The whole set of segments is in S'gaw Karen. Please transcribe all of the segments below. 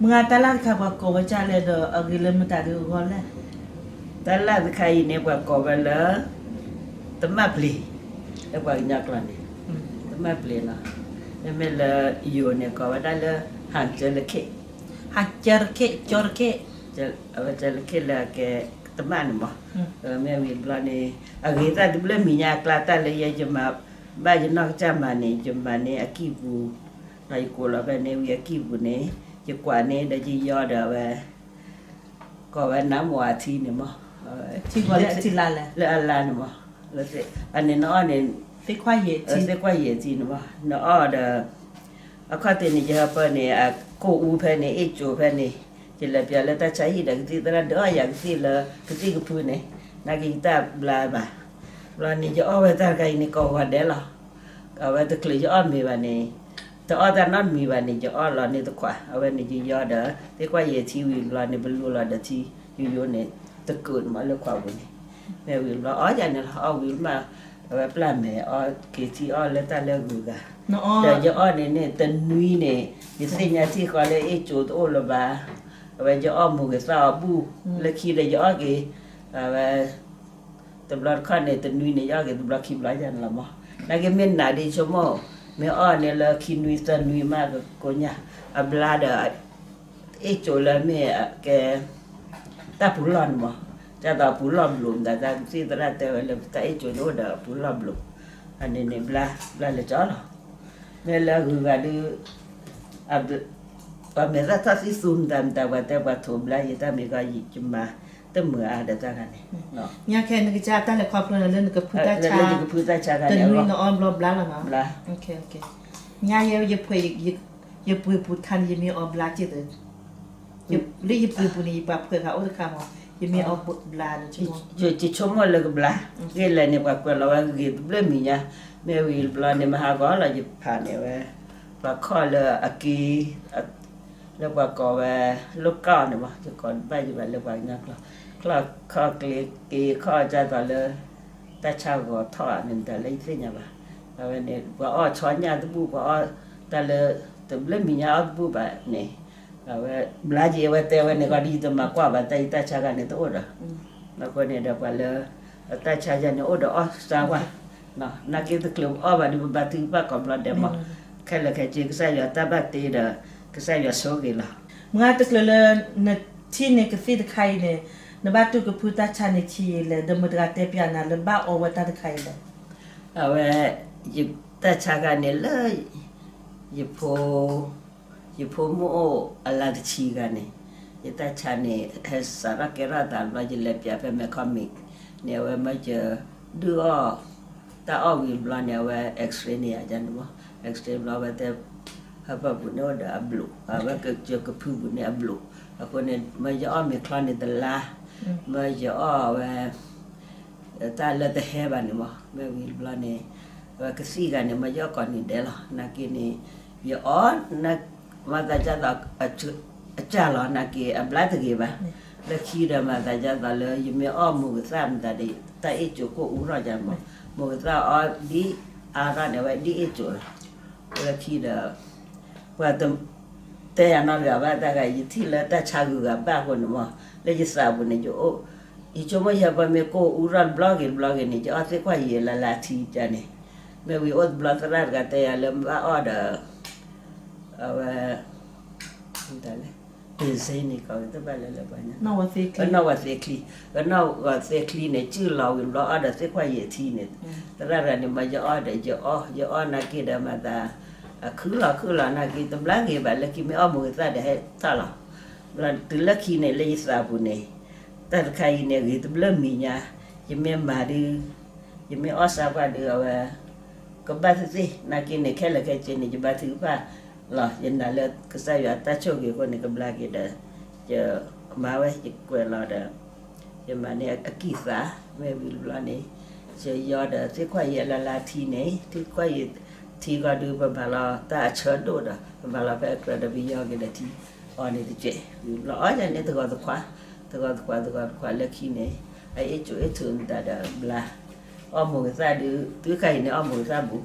မုၢ်ဂၤ တၢ်လၢ်တခါ ပှၤကိးဝဲဒ်လဲၣ်ဒီး အဂ့ၤလၢမတၤဒုအဂီၢ်လဲၣ်. တၢ်လၢ်တခါအံၤန့ၣ် ပှၤကိးဝဲလၢ သမၣ်ပျ့ၤ, လၢပှၤကညီကျိာ်န့ၣ် သမၣ်ပျ့ၤလီၤ. မ့မ့ၢ်လၢယိၤန့ၣ် ကိးဝဲဒၣ်လၢ ဟၣ်ကၢတခ့ၣ်, ဟၣ်ကၢတခ့ၣ်, ကၢတခ့ၣ်, အဝဲကၢတခ့ၣ်လၢအကဲ သမၣ်န့ၣ်မး. မ့ၢ်ဝံၤတဘျီန့ၣ် အဂ့ၤသးတဘျၢမံၤညါအကျါ တၢ်လၢယဲယမၤ ဘၣ်ယနီၢ်ကစၢ်မၤန့ၣ် ယမၤန့ၢ်အကံၢ်ပူၤ, ဒီးယကိးလီၤဖဲန့ၣ်ဝံၤအကံၢ်ပူၤန့ၣ် ယကွၢ်န့ၣ်ဒီးယယီဒီးအဝဲ ကိးဝဲနါမိၢ်အထံန့ၣ်မး, ထံလၢအလါန့ၣ်မး, အန့ၣ်နအီၣ်န့ၣ် သ့ၣ်ခွါယဲၢ်ထံန့ၣ်မး, နအီၣ်ဒီး အခီၣ်ထံးန့ၣ် ယဟၢဖၢန့ၣ် အကိၣ်အူဖဲန့ၣ် အ့ၣ်ကၠိၤဖဲန့ၣ်, ယလဲၤပၠးလၢတၢ်ဆါဟံၣ်ဒီးကသံၣ်သရၣ် ဒုးအီၣ်ယၤကသံၣ်လၢကသံၣ်ကဖုန့ၣ်, နာ်က့ယတၢ်ဘျါဘၣ်. ဘျီန့ၣ် ယအီၣ်ဝဲတၢ်တခါအံၤန့ၣ် ကိးဂီၤဒဲးလီၤ. အဝဲတချုးယအီၣ်မ့ၤဘၣ်န့ၣ် တအီၣ်တၢ်နီတမံၤဘၣ်န့ၣ် ယအီၣ်လီၤန့ၢ်တခွး, အဝဲန့ၣ်ယယီဒီး သ့ၣ်ခွါယဲၢ်ထံဝံၤဘျီန့ၣ် ပလူလီၤဒီးထံယိယိန့ၣ် တကိးန့ၣ်မးလၢခွးပူၤန့ၣ်, မ့ၢ်ဝံၤဘျီအီၣ်ယၤန့ၣ်လီၤ. အီၣ်ဝံၤမး အဝဲပျၢ်မဲာ် အီၣ်က့ၤထံအီၣ်လၢတၢ်လၢဂုၤဂၤ, ဒီးယအီၣ်န့ၣ်န့ၣ် တနွံန့ၣ် ယသ့ၣ်ညါထံၣ်ဃီလၢအ့ၣ်ကၠိၤတအိၣ်လၢၤဘၣ်, အဝဲယအီၣ်မိၢ်ကသၣ်အီၤဘူၣ်, လၢခံဒီးယအီၣ်က့ၤ အဝဲ တဘျီတခီၣ်န့ၣ် တနွံန့ၣ် ယအီၣ်က့ၤတဘျီခံဘျီယၤန့ၣ်လီၤမး. နာ်က့မ့ၢ်နၤဒ်ဆိကမိၣ် မ့ၢ်အီၣ်န့ၣ်လၢခံနွံသၢနွံမးကကိညၢ်, အဘျါဒီး အ့ၣ်ကၠိၤလၢမ့ၢ်ကဲ တၢ်ပူၤလီၢ်န့ၣ်မး, ဒ်သိးအပူၤလီၢ်ဘျိးမး တၢ်ကသံၣ်သရၣ်တဲဝဲလၢတၢ်အ့ၣ်ကၠိၤန့ၣ်အိၣ်ဒီးအပူၤလီၢ်ဘျိး, အန့ၣ်န့ၣ်ဘျါ ဘျါလၢကၠီလီၤ. မ့ၢ်လၢအဂုၤဂၤဒုး ပှၤမဲာ်သၣ်ထီၣ်သံသူမတၤမတၤ ပှၤတဲပှၤထိးဘျါယတၢ်မ့ၢ်ကီ ယမၤတမုာ်အါဒီးတၢ်ဂၤန့ၣ်, ညါခဲနကစၢ်တၢ်လဲၤခီဖျိန့ၣ် လၢနကဖုတၢ်ဆါ, လၢယကဖုတၢ်ဆါဂၤန့ၣ် တနွံနအီၣ်ဘျီဘျါလီၤနီၤ. ဘျါ ညါယဲ ယပှ့ၤပူၤထါန့ၣ် ယမ့ၢ်အီၣ်ဘျါက့ၤသ့, လၢယပှ့ၤပူၤန့ၣ် ယပှၤဖှဲးဃာ်အိၣ်တခါမး, ယမ့ၢ်အီၣ်ဘျါဒီး ယဆိကမိၣ်လၢကဘျါ, ဂ့ၢ်လဲၣ်န့ၣ် ပှၤကွဲးလီၤဝဲဂ့ၤတဘျၢမံၤညါ, မ့ၢ်ဝံၤတဘျီန့ၣ် မဟါဂီၤလီၤ ယဖးန့ၢ်ဝဲ ပှၤခီၣ်လၢအက့ၤ လၢပှၤကိးဝဲ လိၣ်ကီၢ်န့ၣ်မး ယကိးဘၣ်ယဘၣ်လၢပှၤကညီကျိာ်, ခီၣ်ခီၣ်ကျ့က့ၤခီၣ်ဒ်သိးလၢ တၢ်ဆါဂီၤထီၣ်န့ၣ် မတၤလၢယသ့ၣ်ညါဘၣ်, အဝဲန့ၣ် ပှၤအီၣ်ဆီညၣ်တဘူၣ် ပှၤအီၣ်တၢ်လၢ တဘျၢမံၤညါအီၣ်တဘူၣ်ဘၣ်န့ၣ်, အဝဲဘျါက့ၤ အဝဲတဲဝဲန့ၣ် ကီဒ်ယတမၤကွၢ်ဘၣ်တၢ်အံၤ တၢ်ဆါဂၤန့ၣ်တအိၣ်ဒီး, အဃိန့ၣ်ဒီးပှၤလၢ တၢ်ဆါယၤန့ၣ်အိၣ်ဒီးအီၣ်စၢ်ဝါ, နာ်က့တချုးအီၣ်ဘၣ်ဒီး ပဘါထုကဖၣ်ကိးဘျီဒဲးမး, ခဲလၢာ်ခဲဆ့ ကစၢ်ယွၤတၢ်ဘၣ်တ့ဒီး ကစၢ်ယွၤဆိၣ်ဂ့ၤလီၤ. မုၢ်ဂၤတချုးလၢ နထံၣ်န့ၢ်ကသံၣ်တခါအံၤန့ၣ် နဘၣ်တူၢ်ကဖုတၢ်ဆါန့ၣ်ထံၣ်အံၤလဲၣ်, ဒီးမတၤတဂၤတဲပျးနၤလၢဘၣ်အီဝဲတၢ်တခါအံၤလဲၣ်. အဝဲ ယတၢ်ဆါခါန့ၣ်လၢ ယဖိ ယဖိမုၣ်အိၣ်အလါတဆံဂၤန့ၣ်, ယတၢ်ဆါန့ၣ် ဟဲစးထီၣ်ကဲထီၣ်သးဘျီ ယလဲၤပျးဖဲ မဲာ်ခီမံး န့ၣ် အဝဲမ့ၢ်ယဒုးအီၣ် တၢ်အီၣ်ဝံၤဘျီန့ၣ် အဝဲ X-ray န့ၣ်ယၤန့ၣ်မး, X-ray ဘျီ အဝဲတဲ ဟၢဖၢပူၤန့ၣ်အိၣ်ဒီးအဘျုး, အဝဲကစၢၢ်ကဖုပူၤန့ၣ်အဘျုး, အဃိန့ၣ် မ့ၢ်ယအီၣ်မ့ၤချီန့ၣ်တလါ, မ့ၢ်ယအီၣ်ဝဲ တၢ်လၢတဟဲဘၣ်န့ၣ်မး, မ့ၢ်ဝံၤတဘျီန့ၣ် အဝဲကသံၣ်ဂၤန့ၣ် မ့ၢ်ယအီၣ်ကိးနံၤဒဲးလီၤ. နာ်က့န့ၣ် ယအီၣ် မၤသးဒ်သိး အစၢ်လီၤ နာ်က့အဘျါတဂ့ၤဘၣ်. လၢခံဒီးမၤသးဒ်သိးလၢ ယမ့ၢ်အီၣ်မိၢ်ကသၣ်မတၤဒီး တၢ်အ့ၣ်ကၠိၤကိၣ်အူထီၣ်ယၤမး, မိၢ်ကသၣ်အီၣ်ဒ်အါထီၣ်န့ၣ် အဝဲဒ်အ့ၣ်ကၠိၤလီၤ. လၢခံဒီး ပှၤတတဲယၤနီတဂၤဘၣ် တၢ်ဂၤ ယထံၣ်လၢတၢ်ဆါဂုၤဂၤဘၣ်အဃိန့ၣ်မး လၢယသးပူၤန့ၣ် ယအိၣ် ယဆိကမိၣ်ယဟၢဖၢမ့ၢ်ကိၣ်အူထီၣ်တဘျီဂ့ၤတဘျီဂ့ၤန့ၣ် ယအီၣ်သ့ၣ်ခွါယဲၢ်လါလါထံကန့ၣ်, မ့ၢ်ဝံၤအိၣ်တဘျီသရၣ်တဂၤတဲယၤလၢဘၣ်အီၣ်ဒီး အဝဲ မတၤလဲၣ် ဘ့ၣ်စ့န့ၣ် ကိးဝဲတဘၣ်လၢလၢပှၤညါ နီၣ်ဂီၤသ့ချံ, နီၣ်ဂီၤသ့ချံန့ၣ် စုၣ်လီၤဝံၤဘျီအီၣ်ဒီးသ့ၣ်ခွါယဲၢ်ထံန့ၣ်, သရၣ်တဂၤန့ၣ် မ့ၢ်ယအီၣ်ဒီးယအီၣ် ယအီၣ်နာ်က့ဒီးမၤသး အခုၣ်လီၤခုၣ်လီၤနာ်က့ တဘျါဂ့ၤဘၣ် လၢခံမ့ၢ်အီၣ်မိၢ်ကသၣ်ဒီးဟဲထီၣ်လီၤ. ဘျီတုၤလၢခံန့ၣ် လၢယသးပူၤန့ၣ် တၢ်တခါအံၤန့ၣ် ဂ့ၤတဘျၢမံၤညါ, ယမ့ၢ်မၤဒုး ယမ့ၢ်အီၣ်စၢ်ကွၢ်ဒုး အဝဲ ကဘၣ်သ့ၣ်သ့ၣ် နာ်က့န့ၣ် ခဲလၢာ်ခဲဆ့န့ၣ် ယဘါထုကဖၣ်လီၤ. ယနာ်လၢကစၢ်ယွၤတၢ်ဆိၣ်ဂ့ၤအဃိန့ၣ် ကဘျါက့ၤဒီး ယမၤဝဲ ယကွဲးလီၤဒီး ယမၤန့ၢ်အကံၢ်သး မ့ၢ်ဝံၤတဘျီန့ၣ် ယယီဒီးသ့ၣ်ခွါယဲၢ်လါလါထံန့ၣ် သ့ၣ်ခွါယဲၢ်ထံကီၢ်ဒုး ပမၤလီၤတၢ်အဆၢဒိၣ်ဒီး ပမၤလီၤဖဲအကြၢးဒီးပယီၤက့ၤဒီးထံ အီၤန့ၣ်တကဲး ဝံၤတဘျီအီၣ်ယၤန့ၣ် တဂီၤတခွး တဂီၤတခွး တဂီၤတခွးလၢခံန့ၣ် အအ့ၣ်ကၠိအ့ၣ်ထူးမတၤဒီးဘျါ အီၣ်မိၢ်ကသၣ်ဒုး တုၤခါအံၤန့ၣ် အီၣ်မိၢ်ကသၣ်ဘူး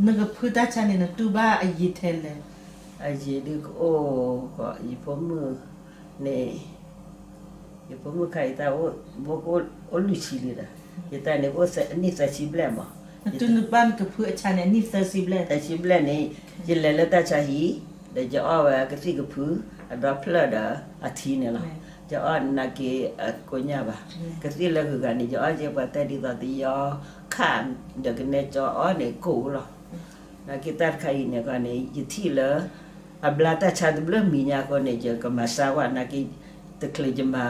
နကဖုတၢ်ဆါန့ၣ် နတူၢ်ဘၣ်အယံၤထဲလဲၣ်. အယံာ်ဒုကအိၣ်, ယဖိမုၣ်န့ၣ်, ယဖိမုၣ်ခါအံၤတၢ်အိၣ်, ဘိကအိၣ်လွံၢ်ဆံလံဒီး, ယတၢ်န့ၣ် အိၣ်နံၣ်သၢဆံဘျဲၣ်မး, နဘၣ်နကဖုအဆါန့ၣ် နံၣ်သၢဆံဘျဲၣ်, သၢဆံဘျဲၣ်န့ၣ်, ယလဲၤလၢတၢ်ဆါဟံၣ်, ဒီးယအီၣ်ဝဲကသံၣ်ကဖု, အဒီဖျၢၣ်ဒီးအထံန့ၣ်လီၤ, ယအီၣ်နာ်က့အကိညၢ်ဘၣ်, ကသံၣ်လၢဂုၤဂၤန့ၣ် ယအီၣ်ကဲပှၤတဲဒ်သိးသယီခၣ်, ဒီးကနဲကၠီအီၣ်န့ၣ်ကိၣ်လီၤ. နာ်က့တၢ်တခါအံၤန့ၣ်ခီန့ၣ် ယထံၣ်လၢ အဘျါတၢ်ဆါတဘျၢမံၤညါအဃိန့ၣ် ယကမၤစၢ်ဝဲနာ်က့, တချုးယမၤ,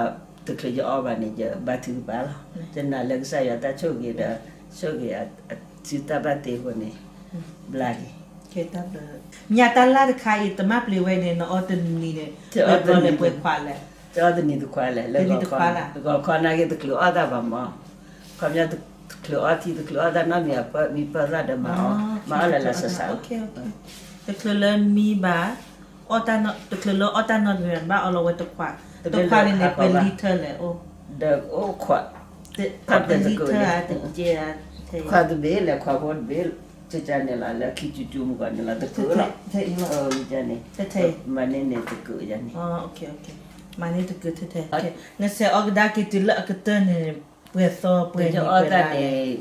တချုးယအီၣ်ဘၣ်န့ၣ် ယဘါထုကဖၣ်လီၤ. ယနာ်လၢကစၢ်ယွၤတၢ်ဆိၣ်ဂ့ၤဒီး ဆိၣ်ဂ့ၤအစုတၢ်ဘၣ်တ့အဃိန့ၣ်, ဘျါက့ၤ မ့ၢ်တၢ်လၢ်တခါအံၤ တမၣ်ပျံၤဝဲန့ၣ် နအီၣ်တနံၤန့ၣ်, ပှဲၤပှဲၤခွးလဲၣ်, တအီၣ်တနံၤတခွးလဲၣ်, လၢဂီၤခီနာ်က့တချုးအီၣ်တၢ်ဘၣ်မး, ခီပညီတချုးအီထံ တချုးအီၣ်တၢ်နီတမံၤအဖၢ မံပၢၢ်သၣ်ဒီးမၤအီၣ်, မၤအီၣ်လၢလၢဆးဆး, တချုးလၢမံဘၣ်, တချုးလၢအီၣ်တၢ်နီတမံၤဘၣ် ဘၣ်အီၣ်လီၤဝဲတခွး, တခွးန့ၣ်န့ၣ် ပလံထၢလဲၣ်အိၣ်, ဒီးအိၣ်ခွး, ခွးတဘ့ၣ်တကုး, ခွးတဘ့ၣ်လဲၣ် ခွးဖိတဘ့ၣ်, ကန့ၣ်လီၤ လၢခံကၠူကၠူမုၢ်ဂီၤန့ၣ်လီၤ တကုးလီၤ, န့ၣ်, မၤန့ၢ်န့ၣ်တကုးယၤန့ၣ်, မၤန့ၢ်တကုးထဲထဲ, နစဲးအီၣ်ကဒါက့ၤတုၤလၢအကတၢၢ်န့ၣ်, ပှဲၤသီပှဲၤန့ၣ်, ယအီၣ်တၢ်န့ၣ်,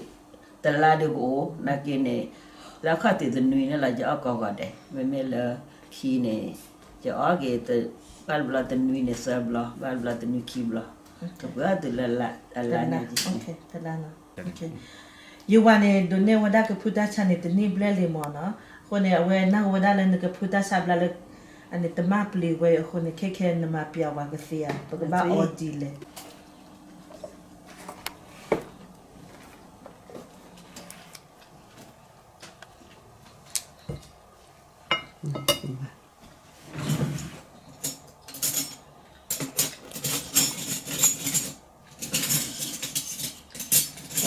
တလါဒုကအိၣ်, နာ်က့န့ၣ်, လၢအခီၣ်ထံးတနွံန့ၣ်လီၤ ယအီၣ်ကိးဂီၤဒဲး, မ့မ့ၢ်လၢခံန့ၣ်, ယအီၣ်က့ၤ, ဘၣ်တဘျီတနွံန့ၣ်သၢဘျီ, ဘၣ်တဘျီတနွံခံဘျီ, ကပှဲၤအီၣ်တုၤလၢအလါညါ, ယဝၤန့ၣ် ဒိးန့ၢ်ဝဲဒၣ်ကဖုတၢ်ဆါန့ၣ် တနံၣ်ဘျဲၣ်လံမးနီၤ, အဃိန့ၣ် အဝဲနၢ်ဟူဝဲဒၣ်လၢနကဖုတၢ်ဆါဘျါလၢ, အန့ၣ်တမၣ်ပျံၤဝဲအဃိန့ၣ် ခဲခဲနမၤပျံၤဝဲကသ့ဧါ, ပကဘၣ်အီဒ်လဲၣ်.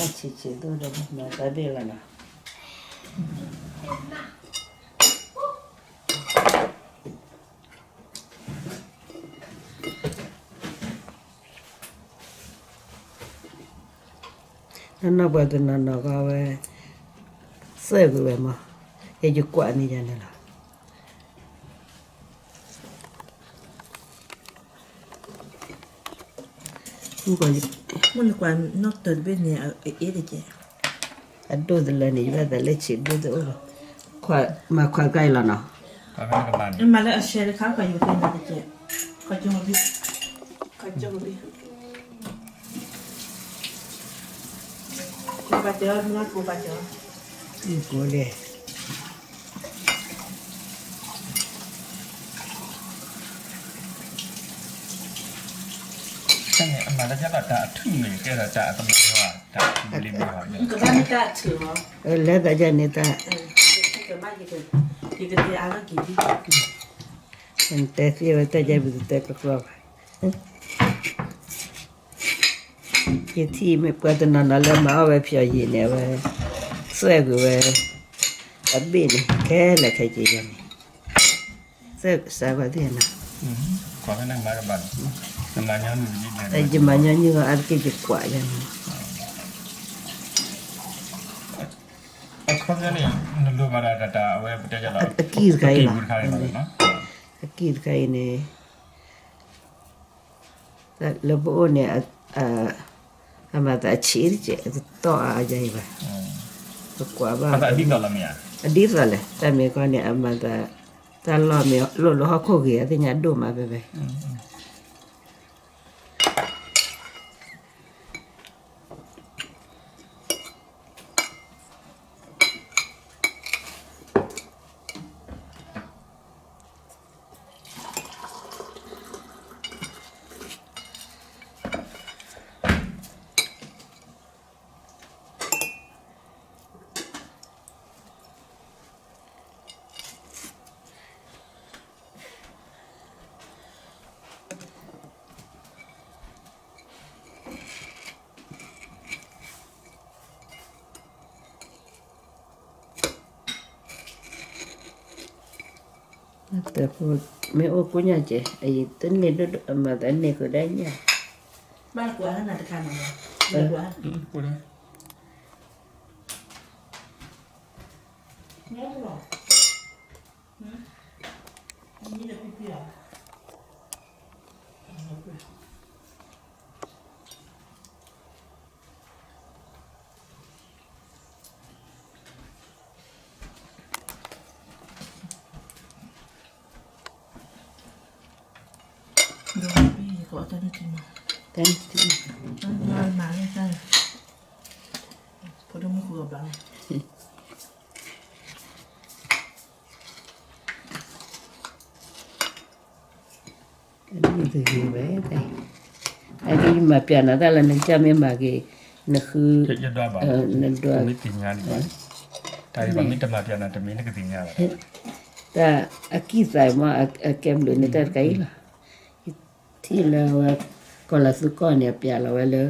တၢ်ဆံးဆံးဒိၣ်ဒီးမၤတၢ်ဒ့ၣ်လီၤနီၤ. နီၢ်နီၢ်ပှၤတနီၤနီၤကီးဝဲ, သၢကွံာ်ဝဲမး, ယကွၢ်န့ၢ်ယၤန့ၣ်လီၤ. မ့ၢ်နကွၢ်နီၢ်တၢ်တဘ့ၣ်န့ၣ် အအ့ၣ်တက့ၢ်, အဒိၣ်တလၢန့ၣ် ယဘၣ်သးလၢဆံးဒိၣ်တအိၣ်လီၤ, မၤခွါတခါအံၤလီၤနီၤ. မၤလၢအဆဲးတခါ ခွါယိၤသ့ၣ်န့ၣ်တက့ၢ်, ခွါကၠိဘ့ၣ် ပှၤတဲအီၤ မ့ၢ်ကိးပှၤတဲအီၤ, မ့ၢ်ကိးလဲၣ်. တၢ်န့ၣ် အမၤလၢတၢ်ဘၣ်တၢ်အထူၣ်န့ၣ် ကဲဒီးတၢ်အကဘျံးဟီ, တၢ်အကဘျံးဟီ, ကဘၣ်မ့ၢ်တၢ်အထူၣ်လီၤ, လၢသးယၤန့ၣ်တၢ်, ယကတဲအါထီၣ်က့ၤ, နတဲသ့ဝဲတၢ်ယါဘုတတဲကကျီဘၣ်. ယထံၣ်မ့ၢ်ပှၤတနီၤနီၤလၢမၤအီၣ်ဝဲဖျီယံာ်န့ၣ် အဝဲ, သွဲၣ်ကွံာ်ဝဲ, အဘ့ၣ်န့ၣ် ခဲလၢာ်ခဲဆ့ယၤန့ၣ်, သွဲၣ်စးဝဲသ့ၣ်နီၤ, ယမၤညီနုၢ်အါတက့ၢ်ယကွၢ်ယၤန့ၣ်, အကံၢ်တခါအံၤလီၤ, အကံၢ်တခါအံၤန့ၣ်, လၢပအိၣ်န့ၣ်, အမၤသးအဆံးတက့ၢ် အတတီၢ်အါယၤအံၤဘၣ်, ပကွၢ်ဘၣ်, အဒ်သိးလဲၣ် တၢ်မ့ၢ်ကီန့ၣ် အမၤသး, တၢ်လီၢ်မ့ၢ်လိၣ်လၢဟီၣ်ခိၣ်ဂ့ၤ အသ့ၣ်ညါဒိၣ်မးဖဲဖဲ တၢ်ဖိမ့ၢ်အိၣ်ကိးညါကဲ, အအံၤတန့ၢ်ဒိၣ်ဒိၣ် အမၤသးန့ၢ်ဃုာ်ဒၣ်ညါ, ဘၣ်ကွၢ်နၤတခါန့ၣ်, ကွၢ်, ကွၢ်, ကွၢ်, ကွၢ်, တဂ့ၤဝဲ, အကမၤပျးနၤတၢ်လၢနကစၢ်မ့ၢ်မၤက့ၤ, နဃု, နဒွး, တၢ်အကံၢ်သးမ့ၢ်အကဲဘျုးန့ၣ်တၢ်တခါအံၤလီၤ. ထံၣ်လၢဝဲ ကီၢ်လၤသူကီၢ်န့ၣ် အပျးလီၤဝဲလၢ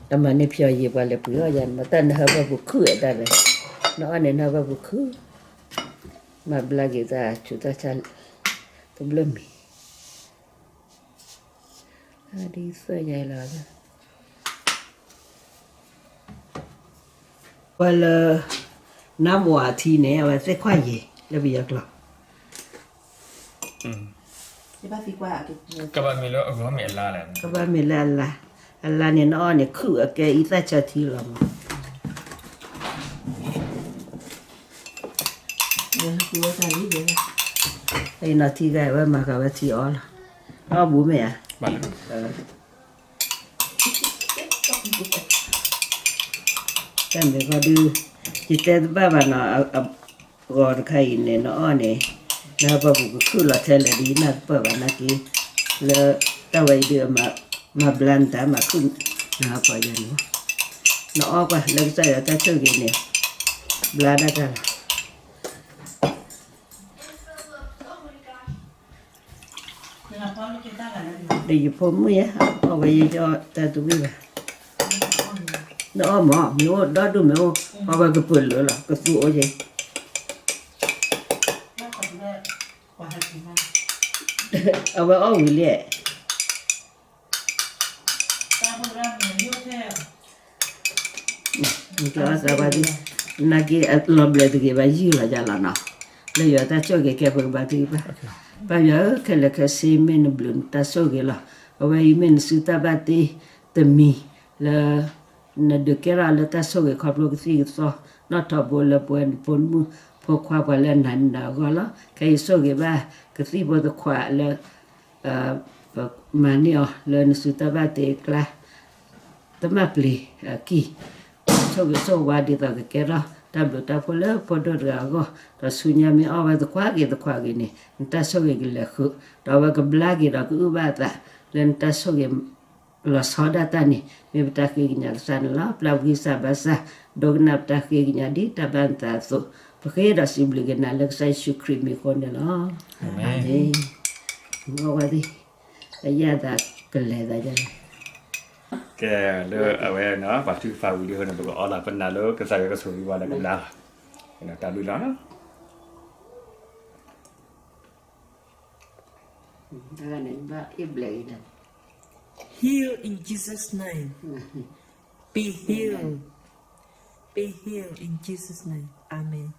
တမၤန့ၢ်ဖျီယံာ်ပှၤလဲၤပှ့ၤအီၣ်ယၤန့ၣ် မ့ၢ်တၢ်နဟၢဖၢပူၤခုၣ်အတၢ်လဲၣ်, နအီၣ်န့ၣ်နဟၢဖၢပူၤခုၣ်, မၤဘျါက့ၤတၢ်ဆူးတၢ်ဆါ တဘျီမံၤ ဒ်သိးယၤလီၤ. ဝဲလၢ နါမဝၤထံန့ၣ် အဝဲသ့ၣ်ခွါယံၤ လၢပယီၤကျိာ်, ကဘၣ်မ့ၢ်လၢအလါ, အလါန့ၣ် နအီၣ်န့ၣ် ခုၣ်အကဲအံသၣ်ဆၢထံလီၤမး. အံၤနီၤထံဂၤဝဲမၤဃာ်ဝဲထံအီလီၤ, အီၣ်ဘူးမ့ၢ်ဧါ. တၢ်မ့ၢ်ဃီဒုး, ယတဲတဘၣ်ဘၣ်နီၤ, အဂီၤတခါအံၤန့ၣ် နအီၣ်န့ၣ်, နဟၢဖၢပူၤကခုၣ်လီၤထဲလဲၣ်ဒ်နၢ်ကပၢၢ်ဘၣ်နာ်က့, လၢတၢ်ဝဲအံၤဒုး မၤဘျါနတၢ်မၤခုၣ်နဟၢဖၢယၤန့ၣ်, နအီၣ်ကွၢ်လၢကစၢ်ယွၤတၢ်ဆိၣ်ဂ့ၤန့ၣ်, ဘျါဒၣ်တၢ်လီၤ. ဒီးယဖိမုၣ်ယဲ, အီၣ်ဝဲယဲယအီၣ်တၢ်တဝံၣ်ဘၣ်. နအီၣ်မး မ့ၢ်အိၣ်ဒီဒူၣ်မ့ၢ်အိၣ်, အီၣ်ဝဲကပၢၤလၢာ်လီၤ ကသူအီၤယဲ, အဝဲအီၣ်ဝံၤလံ. ကသးဝဲဒၣ်, နာ်က့အလီၤဘျဲးတဂ့ၤဘၣ် ယုၢ်လီၤယၤလီၤနီၤ, လၢယွၤတၢ်ဆိၣ်ဂ့ၤကဲပကဘါထုကဖၣ်, ပၢ်ယွၤဧၢ ခဲလၢာ်ခဲဆ့မ့ၢ်နဘျုးနတၢ်ဆိၣ်ဂ့ၤလီၤ. အဝဲအံၤမ့ၢ်နစုတၢ်ဘၣ်တ့တမံၤလၢ နဒုးကဲထီၣ်လၢတၢ်ဆိၣ်ဂ့ၤခီဖျိကသံၣ်ကသီ, နီၣ်ထီဘိလၢပဝဲနဖိမုၣ်ဖိခွါပှၤလၢအနာ်န့ၢ်နၤအဂီၢ်လီၤ. ခဲအံၤဆိၣ်ဂ့ၤဘၣ်ကသံၣ်ဖိသခွါလၢ ပမၤန့ၢ်အီၤလၢနစုတၢ်ဘၣ်တ့အကျါ, တမၣ်ပျံၤအကံၢ်, ဆိၣ်ဂ့ၤဆိၣ်ဝါဒ်သိးကကဲထီၣ်တၢ်ဘျုးတၢ်ဖှိၣ်လၢဖိဒိၣ်တဂၤအဂီၢ်, ဒီးဆူညါမ့ၢ်အီၣ်ဝဲသခွါဂ့ၤသခွါဂ့ၤန့ၣ် နတၢ်ဆိၣ်ဂ့ၤကလဲၤဃုာ်, ဒီးအဝဲကဘျါက့ၤဒီးကအုၣ်ဘၣ်အသးလၢနတၢ်ဆိၣ်ဂ့ၤ လီၤဆီဒၣ်တၢ်န့ၣ် မ့ၢ်ပတၢ်ဃ့ကညးကစၢ်န့ၣ်လီၤ. ပျၢ်ဝံစၢ်ဘါစၢ်, ဒိကနၣ်ပတၢ်ဃ့ကညးဒ်တၢ်ဘၣ်နသးအသိး, ပဃ့ဒီးစံးဘျုးက့ၤနၤလၢကစၢ်ယ့ၣ်ၡူးခရံာ်မံၤအဃိန့ၣ်လီၤ. အၤမ့ၣ်. အဝဲသ့ၣ်, အယၣ်သးကလဲၤသးယဲန့ၣ်, ကဲ, လၢအဝဲ ပှၤထုကဖၣ်ဝံၤလံအဃိန့ၣ် ပကအီလီၤပနၢ်လၢကစၢ်ယွၤကဆိၣ်ဂ့ၤပှၤလၢကဘျါလီၤ. တၢ်ဘျုးလီၤ. Heal in Jesus' name. Be healed. Be healed in Jesus' name. Amen.